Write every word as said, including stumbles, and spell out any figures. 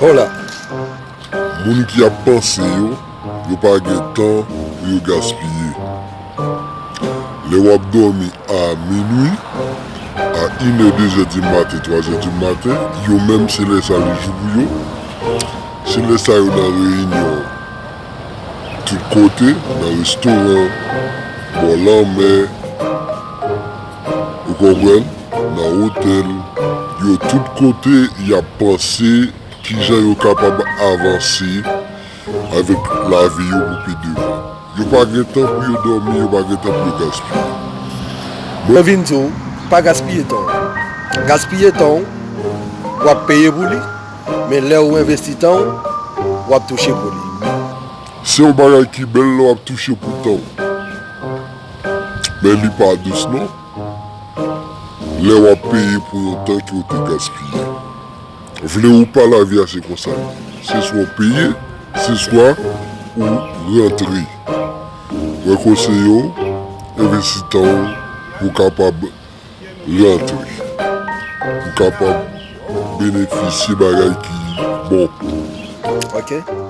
Hola. Moun ki ap panse yo, yo pa gen tan pou yo gaspiye. Lè w ap dòmi a minwi, a inè, dezè di maten, twazè di maten, yo menm se lè sa li jou pou yo. Se lè sa yo nan reyinyon tout kote, nan restoran, bò lanmè, ou konprann, nan otèl, yo tout kote y ap panse kijan yo kapab avanse avèk lavi yo pou pi devan. Yo pa gen tan pou yo dòmi, yo pa gen tan pou yo gaspiye. Mwen vin di w, pa gaspiye tan w. Gaspiye tan w, w ap peye pou li, men lè w envesti tan w, w ap touche pou li. Se yon bagay ki bèl lè w ap touche pou tan w. Men li pa dous non. Lè w ap peye pou yon tan ke w te gaspiye. Vle ou pa, lavi a se konsa l ye. Se swa w peye, se swa ou rantre. Mwen konseye w, envesti tan w pou w kapab rantre. Pou w kapab benefisye bagay ki bon. Ok.